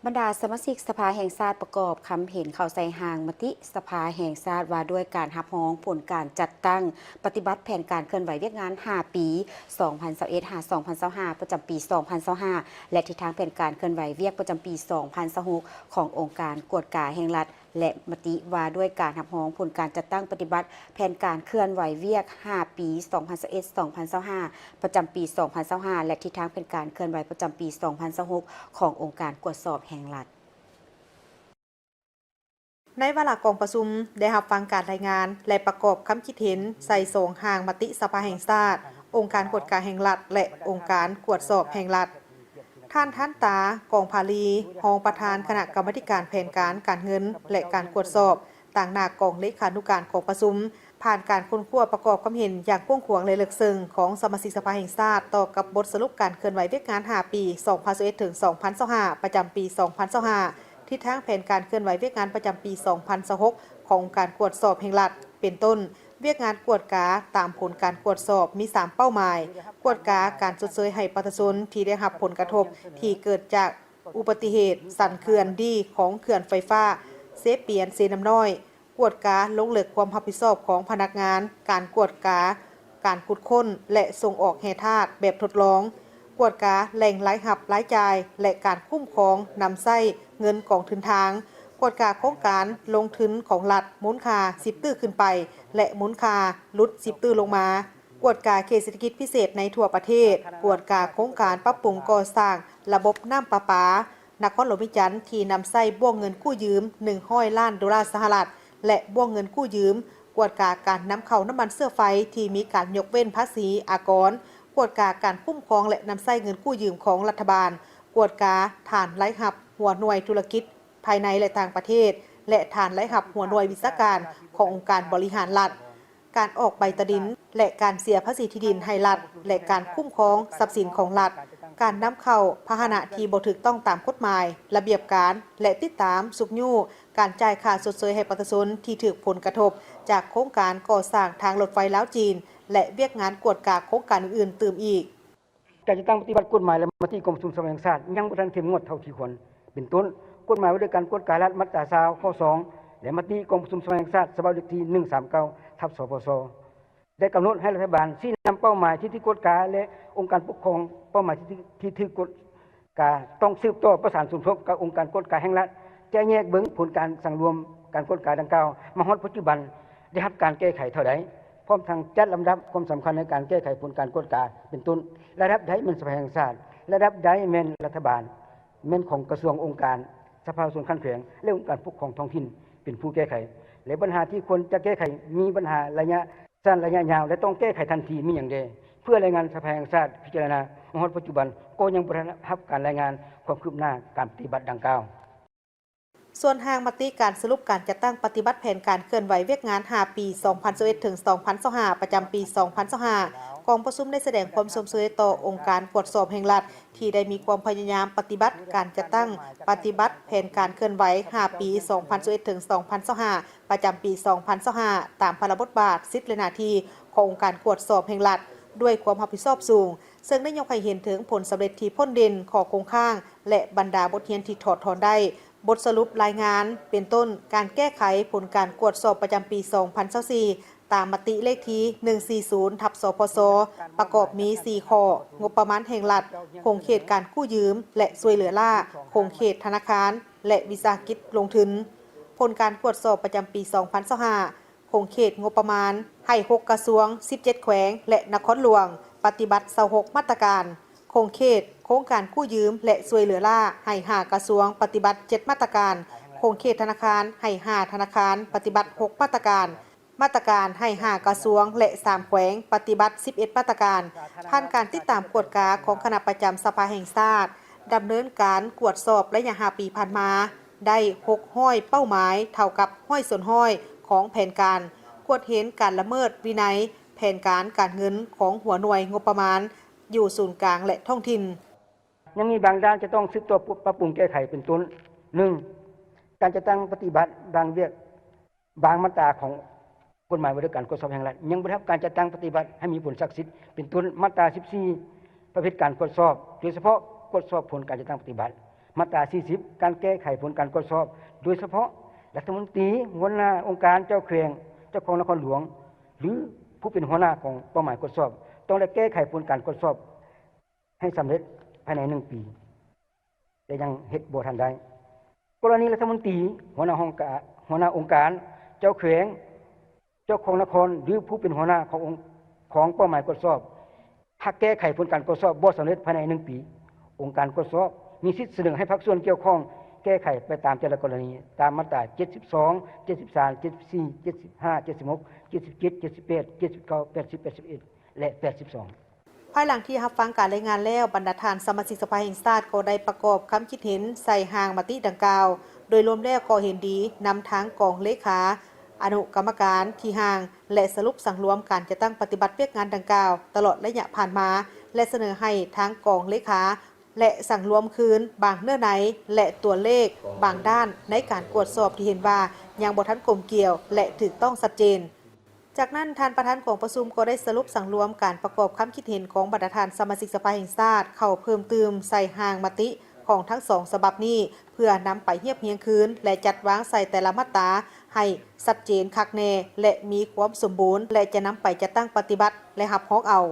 ບັນດາສະມາຊິກສະພາແຫ່ງຊາດປະກອບຄຳເຫັນເຂົ້າໃສ່ຮ່າງມະຕິສະພາແຫ່ງຊາດວ່າດ້ວຍການຮັບຮອງຜົນການຈັດຕັ້ງປະຕິບັດແຜນການເຄື່ອນໄຫວວຽກງານຫ້າປີ ສອງພັນຊາວເອັດ ຫາ ສອງພັນຊາວຫ້າ ປະຈຳປີ ສອງພັນຊາວຫ້າ ແລະ ທິດທາງແຜນການເຄື່ອນໄຫວວຽກປະຈຳປີ ສອງພັນຊາວຫົກ ຂອງອົງການກວດກາແຫ່ງລັດ ແລະ ມະຕິວ່າດ້ວຍການຮັບຮອງຜົນການຈັດຕັ້ງປະຕິບັດແຜນການເຄື່ອນໄຫວວຽກຫ້າປີ ສອງພັນຊາວເອັດ ສອງພັນຊາວຫ້າ ປະຈຳປີ ສອງພັນຊາວຫ້າ ແລະ ທິດທາງແຜນການເຄື່ອນໄຫວປະຈຳປີ ສອງພັນຊາວຫົກ ຂອງອົງການກວດສອບແຫ່ງລັດ. ໃນວາລະກອງປະຊຸມໄດ້ຮັບຟັງການລາຍງານ ແລະ ປະກອບຄຳຄິດເຫັນໃສ່ສອງຮ່າງມະຕິສະພາແຫ່ງຊາດ, ອົງການກວດກາແຫ່ງລັດ ແລະ ອົງການກວດສອບແຫ່ງລັດ. ທ່ານ ທັນຕາ ກອງຜາລີ ຮອງປະທານຄະນະກຳມາທິການແຜນການການເງິນ ແລະ ການກວດສອບ ຕາງໜ້າກອງເລຂານຸການກອງປະຊຸມ ຜ່ານການຄົ້ນຄວ້າປະກອບຄຳເຫັນຢ່າງກວ້າງຂວາງ ແລະ ເລິກເຊິ່ງຂອງສະມາຊິກສະພາແຫ່ງຊາດ ຕໍ່ກັບບົດສະຫຼຸບການເຄື່ອນໄຫວວຽກງານຫ້າປີ ສອງພັນຊາວເອັດ ເຖິງ ສອງພັນຊາວຫ້າ ປະຈຳປີ ສອງພັນຊາວຫ້າ, ທິດທາງແຜນການເຄື່ອນໄຫວວຽກງານປະຈຳປີ ສອງພັນຊາວຫົກ ຂອງອົງການກວດສອບແຫ່ງລັດ ເປັນຕົ້ນ ວຽກງານກວດກາຕາມຜົນການກວດສອບມີສາມເປົ້າໝາຍ, ກວດກາການຊົດເຊີຍໃຫ້ປະຊາຊົນທີ່ໄດ້ຮັບຜົນກະທົບທີ່ເກີດຈາກອຸບັດຕິເຫດສັນເຂື່ອນດີຂອງເຂື່ອນໄຟຟ້າເຊປຽນເຊນ້ຳນ້ອຍ, ກວດກາລົງເລິກຄວາມຮັບຜິດຊອບຂອງພະນັກງານ, ການກວດກາການຂຸດຄົ້ນ ແລະ ສົ່ງອອກແຮ່ທາດແບບທົດລອງ, ກວດກາແຫຼ່ງລາຍຮັບລາຍຈ່າຍ ແລະ ການຄຸ້ມຄອງນຳໃຊ້ເງິນກອງທຶນທາງ, ກວດກາໂຄງການລົງທຶນຂອງລັດມູນຄ່າສິບຕື້ຂຶ້ນໄປ ແລະ ມູນຄ່າຫຼຸດສິບຕື້ລົງມາ, ກວດກາເຂດເສດຖະກິດພິເສດໃນທົ່ວປະເທດ, ກວດກາໂຄງການປັບປຸງກໍ່ສ້າງລະບົບນ້ຳປະປາ ນະຄອນຫຼວງວຽງຈັນທີ່ນຳໃຊ້ບ້ວງເງິນກູ້ຢືມໜຶ່ງຮ້ອຍລ້ານໂດລາສະຫະລັດ ແລະ ບ້ວງເງິນກູ້ຢືມ, ກວດກາການນຳເຂົ້ານ້ຳມັນເຊື້ອໄຟທີ່ມີການຍົກເວັ້ນພາສີອາກອນ, ກວດກາການຄຸ້ມຄອງ ແລະ ນຳໃຊ້ເງິນກູ້ຢືມຂອງລັດຖະບານ, ກວດກາຖານລາຍຮັບຫົວໜ່ວຍທຸລະກິດພາຍໃນ ແລະ ຕ່າງປະເທດ ແລະ ຖານລາຍຮັບຫົວໜ່ວຍວິຊາການຂອງອົງການບໍລິຫານລັດ. ການອອກໃບຕາດິນ ແລະ ການເສຍພາສີທີ່ດິນໃຫ້ລັດ ແລະ ການຄຸ້ມຄອງຊັບສິນຂອງລັດ, ການນຳເຂົ້າພາຫະນະທີ່ບໍ່ຖືກຕ້ອງຕາມກົດໝາຍ, ລະບຽບການ ແລະ ຕິດຕາມຊຸກຍູ້ການຈ່າຍຄ່າຊົດເຊີຍໃຫ້ປະຊາຊົນທີ່ຖືກຜົນກະທົບຈາກໂຄງການກໍ່ສ້າງທາງລົດໄຟລາວ-ຈີນ ແລະ ວຽກງານກວດກາໂຄງການອື່ນໆຕື່ມອີກ. ການຈັດຕັ້ງປະຕິບັດກົດໝາຍ ແລະ ມະຕິກອງປະຊຸມສະພາແຫ່ງຊາດຍັງບໍ່ທັນເຂັ້ມງວດເທົ່າທີ່ຄວນ. ເປັນຕົ້ນ, ກົດໝາຍວ່າດ້ວຍການກວດກາລັດມາດຕາຊາວ ຂໍ້ສອງ ແລະ ມະຕິກອງປະຊຸມສະພາແຫ່ງຊາດ ສະບັບເລັກທີ ໜຶ່ງສາມເກົ້າ ທັບ ສພສ ໄດ້ກຳນົດໃຫ້ລັດຖະບານຊີ້ນຳເປົ້າໝາຍທີ່ຖືກກວດກາ ແລະ ອົງການປົກຄອງເປົ້າໝາຍທີ່ຖືກ ທີ່ຖືກກວດກາ ຕ້ອງສືບຕໍ່ປະສານສົມທົບກັບອົງການກວດກາແຫ່ງລັດ ຈະແຍກເບິ່ງຜົນການສັງລວມການກວດກາດັ່ງກ່າວ ມາຮອດປັດຈຸບັນໄດ້ຮັບການແກ້ໄຂເທົ່າໃດ, ພ້ອມທັງຈັດລຳດັບຄວາມສຳຄັນໃນການແກ້ໄຂຜົນການກວດກາ ເປັນຕົ້ນ ລະດັບໃດແມ່ນສະພາແຫ່ງຊາດ, ລະດັບໃດແມ່ນລັດຖະບານ, ແມ່ນຂອງກະຊວງ, ອົງການ, ສະພາປະຊາຊົນຂັ້ນແຂວງ ແລະ ອົງການປົກຄອງທ້ອງຖິ່ນເປັນຜູ້ແກ້ໄຂ ແລະ ບັນຫາທີ່ຄວນຈະແກ້ໄຂມີບັນຫາໄລຍະສັ້ນ, ໄລຍະຍາວ ແລະ ຕ້ອງແກ້ໄຂທັນທີມີຫຍັງແດ່ ເພື່ອລາຍງານສະພາແຫ່ງຊາດພິຈາລະນາ. ມາຮອດປັດຈຸບັນກໍຍັງບໍ່ທັນຮັບການລາຍງານຄວາມຄືບໜ້າການປະຕິບັດດັ່ງກ່າວ. ສ່ວນຮ່າງມະຕິການສະຫຼຸບການຈັດຕັ້ງປະຕິບັດແຜນການເຄື່ອນໄຫວວຽກງານຫ້າປີ ສອງພັນຊາວເອັດ ເຖິງ ສອງພັນຊາວຫ້າ ປະຈຳປີ ສອງພັນຊາວຫ້າ ກອງປະຊຸມໄດ້ສະແດງຄວາມຊົມເຊີຍຕໍ່ອົງການກວດສອບແຫ່ງລັດ ທີ່ໄດ້ມີຄວາມພະຍາຍາມປະຕິບັດການຈັດຕັ້ງປະຕິບັດແຜນການເຄື່ອນໄຫວຫ້າປີ ສອງພັນຊາວເອັດ ເຖິງ ສອງພັນຊາວຫ້າ ປະຈຳປີ ສອງພັນຊາວຫ້າ ຕາມພາລະບົດບາດ, ສິດ ແລະ ໜ້າທີ່ຂອງອົງການກວດສອບແຫ່ງລັດ ດ້ວຍຄວາມຮັບຜິດຊອບສູງ, ເຊິ່ງໄດ້ຍົກໃຫ້ເຫັນເຖິງຜົນສຳເລັດທີ່ພົ້ນເດັ່ນ, ຂໍ້ຄົງຄ້າງ ແລະ ບັນດາບົດຮຽນທີ່ຖອດຖອນໄດ້. ບົດສະຫຼຸບລາຍງານ ເປັນຕົ້ນ ການແກ້ໄຂຜົນການກວດສອບປະຈຳປີ ສອງພັນຊາວສີ່ ຕາມມະຕິເລກທີ ໜຶ່ງສີ່ສູນ ທັບ ສພສ ປະກອບມີ ສີ່ ຂໍ້: ງົບປະມານແຫ່ງລັດ, ຂົງເຂດການກູ້ຢືມ ແລະ ຊ່ວຍເຫຼືອລ້າ, ຂົງເຂດທະນາຄານ ແລະ ວິສາຫະກິດລົງທຶນ. ຜົນການກວດສອບປະຈຳປີ ສອງພັນຊາວຫ້າ ຂົງເຂດງົບປະມານ ໃຫ້ ຫົກ ກະຊວງ, ສິບເຈັດ ແຂວງ ແລະ ນະຄອນຫຼວງ ປະຕິບັດ ຊາວຫົກ ມາດຕະການ. ຂົງເຂດໂຄງການກູ້ຢືມ ແລະ ຊ່ວຍເຫຼືອລ້າ ໃຫ້ ຫ້າ ກະຊວງ ປະຕິບັດ ເຈັດ ມາດຕະການ. ຂົງເຂດທະນາຄານ ໃຫ້ ຫ້າ ທະນາຄານ ປະຕິບັດ ຫົກ ມາດຕະການ. ມາດຕະການໃຫ້ ຫ້າ ກະຊວງ ແລະ ສາມ ແຂວງ ປະຕິບັດ ສິບເອັດ ມາດຕະການ. ຜ່ານການຕິດຕາມກວດກາຂອງຄະນະປະຈຳສະພາແຫ່ງຊາດ ດຳເນີນການກວດສອບໄລຍະຫ້າປີຜ່ານມາ ໄດ້ ຫົກຮ້ອຍ ເປົ້າໝາຍ, ເທົ່າກັບ ຮ້ອຍສ່ວນຮ້ອຍ ຂອງແຜນການ. ກວດເຫັນການລະເມີດວິໄນແຜນການການເງິນຂອງຫົວໜ່ວຍງົບປະມານ ຢູ່ສູນກາງ ແລະ ທ້ອງຖິ່ນ. ຍັງມີບາງດ້ານຈະຕ້ອງສືບຕໍ່ປັບປຸງແກ້ໄຂ ເປັນຕົ້ນ ໜຶ່ງ ການຈັດຕັ້ງປະຕິບັດບາງວຽກ, ບາງມາດຕາຂອງກົດໝາຍວ່າດ້ວຍການກວດສອບແຫ່ງລັດ ຍັງບໍ່ໄດ້ຮັບການຈັດຕັ້ງປະຕິບັດໃຫ້ມີຜົນສັກສິດ ເປັນຕົ້ນ ມາດຕາ ສິບສີ່ ປະເພດການກວດສອບ ໂດຍສະເພາະກວດສອບຜົນການຈັດຕັ້ງປະຕິບັດ. ມາດຕາ ສີ່ສິບ ການແກ້ໄຂຜົນການກວດສອບ ໂດຍສະເພາະລັດຖະມົນຕີ, ຫົວໜ້າອົງການ, ເຈົ້າແຂວງ, ເຈົ້າຄອງນະຄອນຫຼວງ ຫຼື ຜູ້ເປັນຫົວໜ້າຂອງເປົ້າໝາຍກວດສອບ ຕ້ອງໄດ້ແກ້ໄຂຜົນການກວດສອບໃຫ້ສຳເລັດພາຍໃນໜຶ່ງປີ ແຕ່ຍັງເຮັດບໍ່ທັນໄດ້. ກໍລະນີລັດຖະມົນຕີ, ຫົວໜ້າຫ້ອງການ, ຫົວໜ້າອົງການ, ເຈົ້າແຂວງ, ເຈົ້າຄອງນະຄອນ ຫຼື ຜູ້ເປັນຫົວໜ້າຂອງອົງ, ຂອງເປົ້າໝາຍກວດສອບ ຫາກແກ້ໄຂຜົນການກວດສອບບໍ່ສຳເລັດພາຍໃນໜຶ່ງປີ, ອົງການກວດສອບມີສິດສະເໜີໃຫ້ພາກສ່ວນກ່ຽວຂ້ອງແກ້ໄຂໄປຕາມແຕ່ລະກໍລະນີ ຕາມມາດຕາ ເຈັດສິບສອງ, ເຈັດສິບສາມ, ເຈັດສິບສີ່, ເຈັດສິບຫ້າ, ເຈັດສິບຫົກ, ເຈັດສິບເຈັດ, ເຈັດສິບແປດ, ເຈັດສິບເກົ້າ, ແປດສິບ, ແປດສິບເອັດ ແລະ ແປດສິບສອງ. ພາຍຫຼັງທີ່ຮັບຟັງການລາຍງານແລ້ວ, ບັນດາທ່ານສະມາຊິກສະພາແຫ່ງຊາດກໍໄດ້ປະກອບຄຳຄິດເຫັນໃສ່ຮ່າງມະຕິດັ່ງກ່າວ. ໂດຍລວມແລ້ວກໍເຫັນດີນຳທາງກອງເລຂາອະນຸກຳມະການທີ່ຮ່າງ ແລະ ສະຫຼຸບສັງລວມການຈັດຕັ້ງປະຕິບັດວຽກງານດັ່ງກ່າວຕະຫຼອດໄລຍະຜ່ານມາ ແລະ ສະເໜີໃຫ້ທາງກອງເລຂາ ແລະ ສັງລວມຄືນບາງເນື້ອໃນ ແລະ ຕົວເລກບາງດ້ານໃນການກວດສອບທີ່ເຫັນວ່າຍັງບໍ່ທັນກົມກຽວ ແລະ ຖືກຕ້ອງຊັດເຈນ. ຈາກນັ້ນ, ທ່ານປະທານກອງປະຊຸມກໍໄດ້ສະຫຼຸບສັງລວມການປະກອບຄຳຄິດເຫັນຂອງບັນດາທ່ານສະມາຊິກສະພາແຫ່ງຊາດເຂົ້າເພີ່ມຕື່ມໃສ່ຮ່າງມະຕິຂອງທັງສອງສະບັບນີ້ ເພື່ອນຳໄປຮຽບຮຽງຄືນ ແລະ ຈັດວາງໃສ່ແຕ່ລະມາດຕາໃຫ້ຊັດເຈນຄັກແນ່ ແລະ ມີຄວາມສົມບູນ ແລະ ຈະນຳໄປຈັດຕັ້ງປະຕິບັດ ແລະ ຮັບຮອງເອົາ.